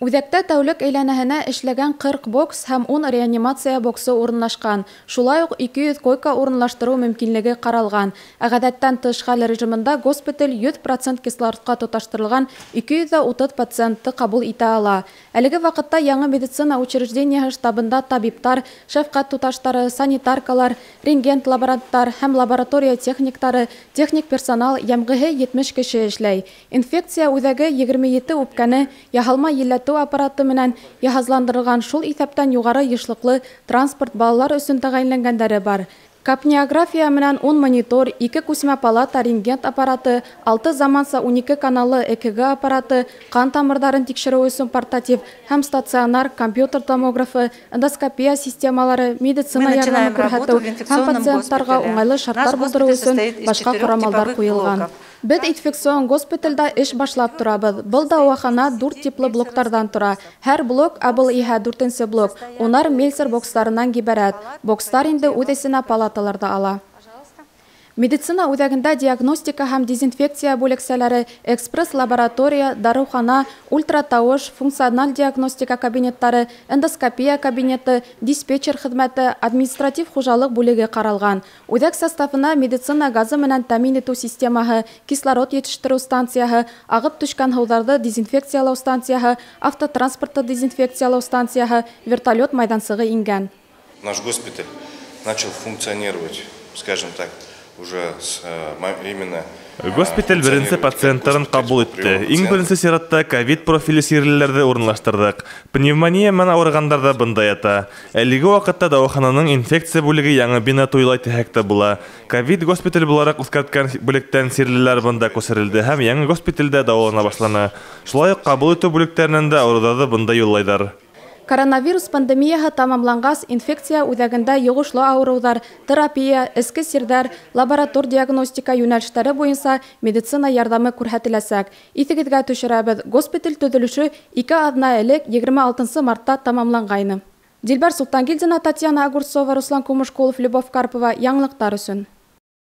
Үҙәктә тәүлек әйләнәһенә эшләгән 40 бокс һәм 10 реанимация боксы урынлашҡан. Шулай уҡ 200 койка урынлаштырыу мөмкинлеге ҡаралған. Ә ғәҙәттән тыш хәл режимында госпиталь 100% кислородҡа тоташтырылған 230 пациентты ҡабул итә ала. Әлеге ваҡытта яңы медицина учреждениеһы штабында табиптар, шәфҡәт туташтары, санитаркалар, рентген лаборанттар һәм лаборатория техниктары, техник персонал йәмғеһе 70 кеше эшләй. Инфекция үҙәге 27 үпкәне яһалма елләтеү аппараты менән йыһазландырылған, шул иҫәптән юғары йышлыҡлы транспорт балалар өсөн тәғәйенләнгәндәре бар. Капниография менән 10 монитор, 2 күсмә палата рентген аппараты, 6 заманса 12 каналлы ЭКГ аппараты, ҡан тамырҙарын тикшереү өсөн портатив һәм стационар компьютер томографы, эндоскопия системалары, медицина ярҙамы күрһәтеү һәм пациенттарға уңайлы шарттар булдырыу өсөн башҡа ҡорамалдар ҡуйылған. Беҙ инфекцион госпиталдә эш башлап торабыҙ. Был дауахана 4 типлы блоктарҙан тора. Һәр блок, ә был иһә 4-нсе блок, унар мельцер бокстарынан ғибәрәт. Бокстар инде үҙ эсенә палаталарҙы ала. Медицина үҙәгендә диагностика һәм дезинфекция бүлексәләре, экспресс-лаборатория, дарыухана, ультратауыш, функциональ диагностика кабинеттары, эндоскопия кабинеты, диспетчер хеҙмәте, административ хужалыҡ бүлеге ҡаралған. Үҙәк составына медицина газы менән тәьмин итеү системаһы, кислород етештереү станцияһы, ағып төшкән һыуҙарҙы дезинфекциялау станцияһы, автотранспортты дезинфекциялау станцияһы, вертолет майҙансығы ингән. Наш госпиталь начал функционировать, скажем так, уже именно Госпиталь беренсе пациенттарын ҡабул итте. Иң беренсе сиратта ковид профиле сирлеләрҙе урынлаштырҙыҡ. Пневмония менән ауырығандар ҙа бында ята. Әлеге ваҡытта дауахананың инфекция бүлеге яңы бина туйлай тиһәк тә була. Ковид госпиталь булараҡ үҙгәрткән бүлектән сирлеләр бында күсерелде һәм яңы госпиталдә дауалана башланы. Шулай уҡ ҡабул итеү бүлектәренән дә ауырыуҙарҙы бында юллайҙар. Коронавирус пандемияһы тамамланғас, инфекция үҙәгендә йоғошло ауырыуҙар, терапия, эске сирҙәр, лаборатор диагностика йүнәлештәре буйынса медицина ярҙамы күрһәтеләсәк. Иҫегеҙгә төшөрәбеҙ, госпиталь төҙөлөшө 2 аҙна элек 26 мартта тамамланғайны. Дилбәр Султангилдина, Татьяна Огурцова, Руслан Кумышкулов, Любовь Карпова. Яңылыҡтар өсөн.